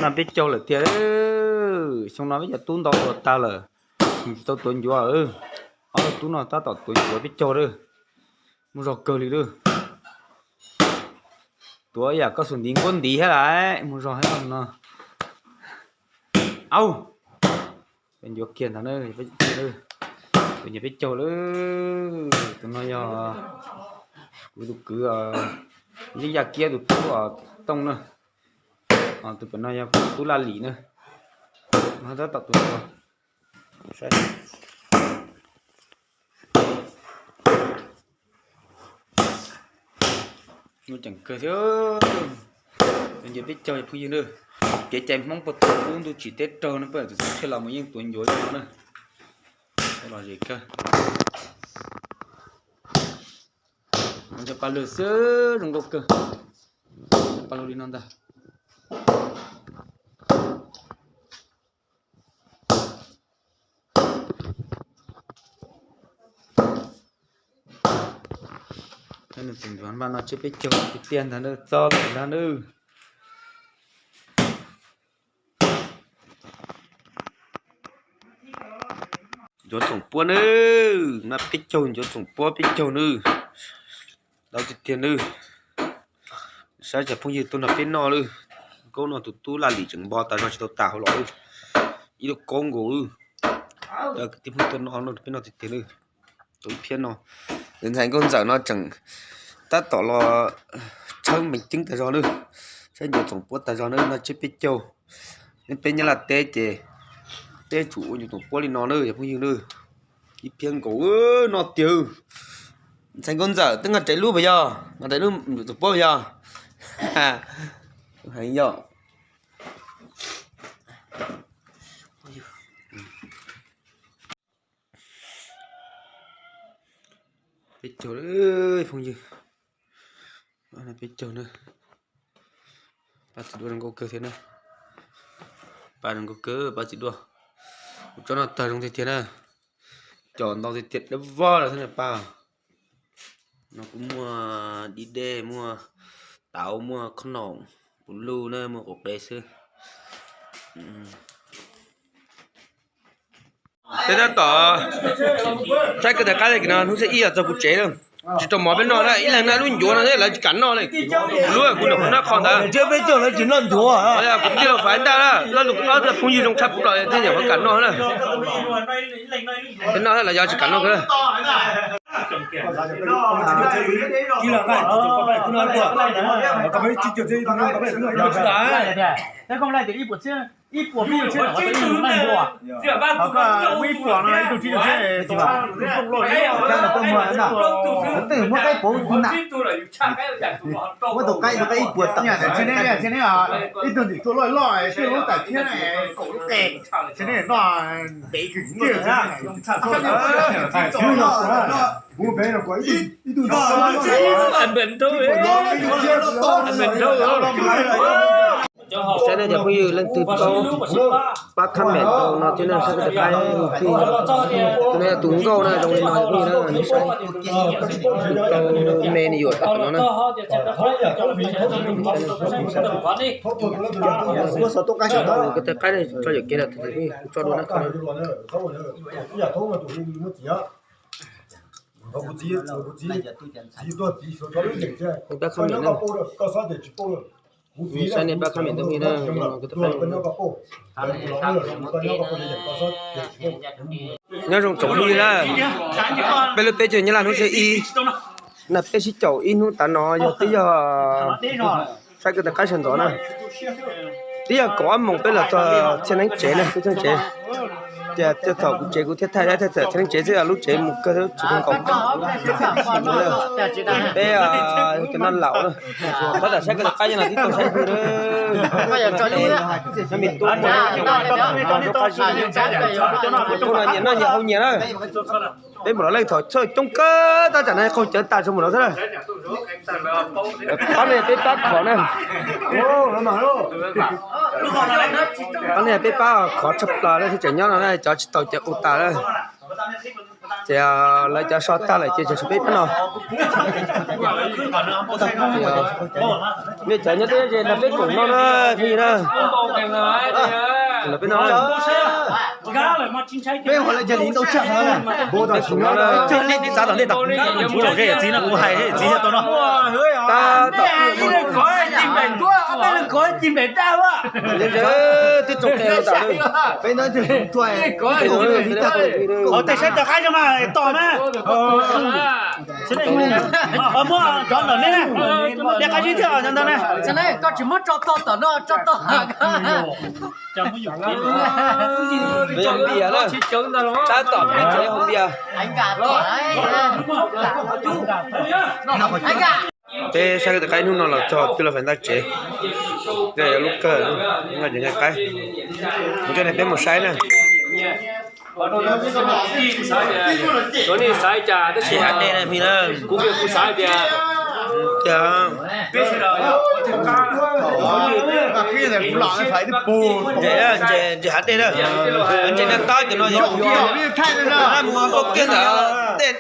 No peb caug lawm tiag. Xyoo no peb cov tub ntau tuag tag lawm, tsis tau tuav ncuav. Ob tug tub no tab tom tuav ncuav peb caug lawm. Muaj zog kawg li lawm. Tuav yam koj xus ntiv nkuab ntiv thiab lawm, muaj zog thiab no. Au, ncuav kiag ntag na, tuav ncuav peb caug lawm. Tus no yog kuv tus kwv Yeej Yaj Kiab tus tub Tooj na. Tus pem no yog kuv tus tub Laj Lim na. Tab tom tuav ncuav. Ncuav ceem kawg thiab. Tuav ncuav peb caug phooj ywg na. Kev cai Hmoob puag thaum ub ntuj tsim teb raug no peb txhua tus thiaj los mus yeej tuav ncuav no na. Lom zem kawg. Cov paj lug xwb zoo nkauj kawg. Cov paj lug li no ntag. Nws tus ncuav npaj no tseb peb caug tiag tiag ntag na, txob lawm ntag na. Ncuav txoom puab nawb, npaj peb caug ncuav txoom puab peb caug nawb. Ntau tiag tiag nawb. Saib cov phooj ywg tuaj nrog peb noj lawm. Nkauj no tus tub Laj Lim tseem npo tas zog tsis tau tas hauv los lawm. Ib lub kaub nkaus lawm. Cov kwv tij phooj ywg tuaj noj nrog peb noj tiag tiag nawb. Tau ib phiab no, tus ntxhais Nkauj Ntxawm no tseem tab tom los tshawb mees ceeb tas zog nawb. Saib ncuav txoom puab tas zog nawb, noj tseb peb caug. Peb Nyab Laj teb ces peb tsum ua ncuav txoom puab li no nawb cov phooj ywg nawb. Ib phiab nkaus no tiag. Ntxhais Nkauj Ntxawm twb nqa rav lub puas yog? Nqa rav lub ncuav txoom puab puas yog? Heev yom. Peb caug, phooj ywg. Peb caug na. Pab txiv duaj zoo nkauj kawg thiab na. Pab zoo nkauj kawg pab txiv duaj. Kuv tsob no tawg zoo tiag tiag na. Cov ntau tiag tiag dawb vog lawm thiab na pab. No kuj muaj dib dej, muaj tauv, muaj khob noom, puv luj na, muaj quav qe xwb. Peb tab tom saib kawg tas qab li no, hnub xiab ib los txog kuv tsev lawm. Tsis tau mov peb noj na, ib leeg noj lub ncuav no lawv tsis kam noj li. Kuv lub kuv nyuam qhuav noj qho ntawd. Peb caug lawv tsis noj ncuav. Kuv tij laug Faiv Ntaj na, lub ob tug phooj ywg zoo tshaj plaws thiaj nyuam qhuav kam noj na. Peb noj lawv yog tsis kam noj kawg. Ib puas no ib tug tsib caug tsib, twb muab qaib puv na. Muab tus qaib, tus qaib ib puas tawm. Ib tug ntxim tuaj loj loj, twb lub tas thiab na, kaum lub qe. Tsis ne noj ntev kawg kiag. Saib nej cov phooj ywg leej twg paub pab comment rau no thiab na, saib kawg tas qab. Tus no yog tus nkauj na, zoo li no cov phooj ywg na, nej saib. Tau me nws yuam tau no na. Kawg tas qab, tso yuam kev lawm, kuv tso dua na. Pab comment na. Saib nej pab comment ntawm phooj ywg na, kawg tas qab. Nyob zoo tsoom phooj ywg na, peb lub teb chaws Nyab Laj hnub xiab ib, na peb sib caum ib hnub tav no yog twb yog saib kawg tas qab sawv ntxov na. Twb yog kaum ob moos peb los txog txhiaj neeb tsev na, tub txheej tsev. Ces thaum kuv tsev kuv thiaj thaij, thaij txawm txhiaj neeb tsev xwb, lub tsev mus kawg tsis zoo nkaus. Peb cov noj laus na, tab tom saib kawg tas qab, yog no tib tug saib phooj ywg. Nyob me tub, tub no nyias noj nyias haus nyias na. Peb npaum no leej thaum txhawj coob kawg, tab tsam no qaug cawv tas tso npaum no xwb na. Pab ne peb pab khov na. Pab ne peb pab khov tshaj plaws na, tseem nyob no na, cov tsis tau cawv ua tas na. Ces lawv cov so tag lawm ces tshuav peb pab no. Nej cov nyob teb ze nrog peb koom noj na, phooj ywg na. Peb no, nej txav tom nej tau, kuv zaum zej txiv no kuv hais zej txiv thiab tau no. Tab tom twb tsoo qe tam. Tej saib tawm qab no mas tom na. Muab cov ntawm nej, nej qab zib thiab ntawd na. Koj tsis muab tso tog tom no, tso tog. Npias na, tab tom peb tsev hauv npias. Peb saib tus qaib hnub no los txog twb los fais ntaj tsev. Yuav lub kawg, nqa qaib. Mus coj nej peb mus saib na. Ntses hav dej na, ntses nag tab cov no yog mus ua kiag ntawd, tej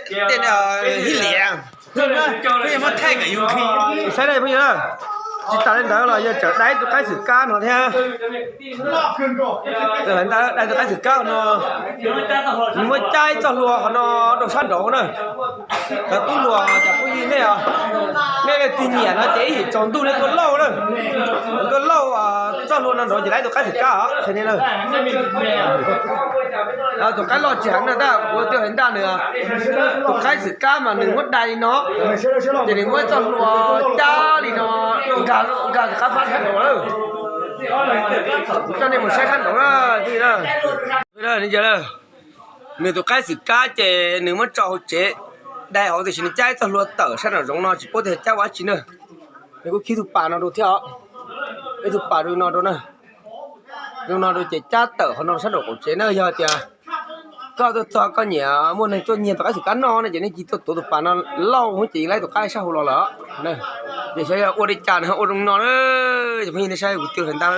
hib liam. Saib na phooj ywg, tsis tas li ntawd los yog tseem dai tus qaib xwm kab no thiab. Dai tus qaib xwm kab no, nws muab cab ib txoj hlua qhov no rau sab nraud na. Cov tub hluas, cov phooj ywg nej, nej leej twg nyiam no ces ib yim tsaus ntuj nej tuaj lauj na. Tuaj lauj txoj hlua no nraud ces laib tus qaib xwm kab os, qhia nej na. Tus qaib loj tsis heev na tab kuv twb hais ntaj nws, tus qaib xwm kab mas nws muab dai li no, ces nws muab ib txoj hlua cab li no, nkag tus qab fab sab nraud lawm. Kuv coj nej mus saib sab nraud na, phooj ywg na. Nws tus qaib xwm kab ces nws muab tso hauv tsev, dai hauv tiam sis nws cab ib txoj hlua tawm sab nraum zoov no tsis paub tias cab ua dab tsi na. Nws kuj khib tus pas no rau thiab os, ib tug pas rau no rau na. Rau no rau ces cab tawm qhov no sab nraum qaum tsev na. Yog tias koj tuaj txog koj nyiam muaj neeg tuaj nyiag tus qaib xwm kab noj ne ces nej cia tuaj tuav tus pas no lauj ces laib tus qaib sab hauv los lawm. Ces xyov yog ua li cas nws ho ua zoo no na. Cov phooj ywg nej saib kuv twb hais ntag.